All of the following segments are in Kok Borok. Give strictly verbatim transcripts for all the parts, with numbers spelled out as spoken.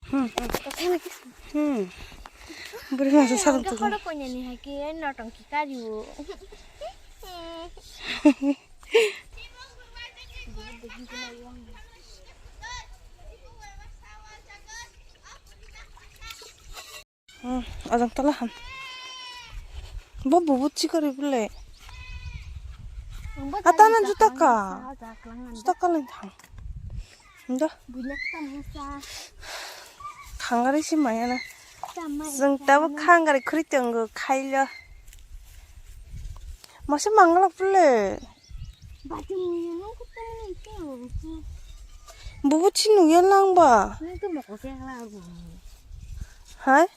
Hmm. Hmm. Buri masa sarung tuku. Khoro koinani hai ke notong ki kariu. Hmm, ajang tala ham. Bo bubu chikari bole. Atana juta ka. Juta ka lang thang. Ndo. Khangari si maya na. Jeng tabo khangari khuri tongo khailo. Masa mangala bole. Bubu chinu ya lang ba. Hai?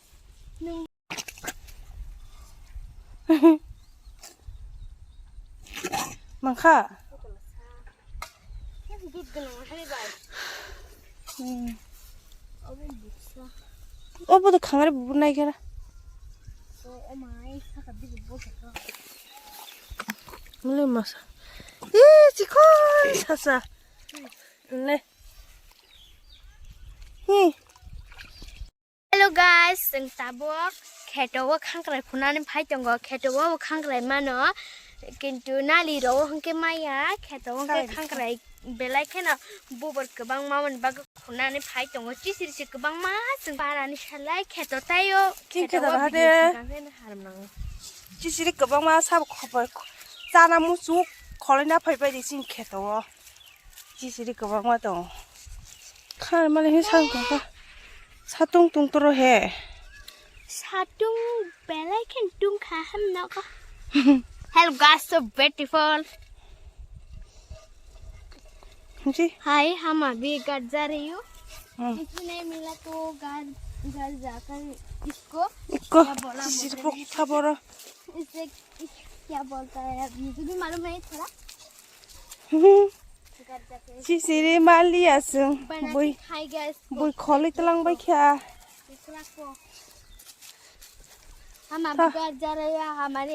Mangkha? Hmm. Obo de khangari bubu nai kera. Muli masa. Ih, chikon sasa. Le. Hi. Hello guys, chwng tabuk kheto o khangkrai khunani phai tongo, kheto o khangkrai mano, kintu nali ro o hwnkhe maya, kheto o hwnkhe khangkrai belai kheno bubur kwbangma mani bagwi khunani phai tongo, chisiri se kwbangma chwng parani salai kheto taio, kheto o video swnam khe harmang. Chisiri kwbangma sabo khopor chana muchuk kholaina phai bai di chini kheto o. Chisiri kwbangma tongo. Kha mani he sang tongkha. Satung tungtoro he. Satung belai khen tungkha hem nokha. Hello guys, so beautiful. Hamsi? Hi, हम अभी घर जा रही हूँ। Hmm. इसने मिला तो घर, घर जाकर इसको Ikko, क्या बोला chisiri मुझे नहीं pok thaboro. इसे क्या बोलता है, अब मुझे भी मालूम नहीं थोड़ा। Chisiri mali asung. Bui, bui kholi tlang bai kha. हम अभी घर जा रहे हैं, हमारे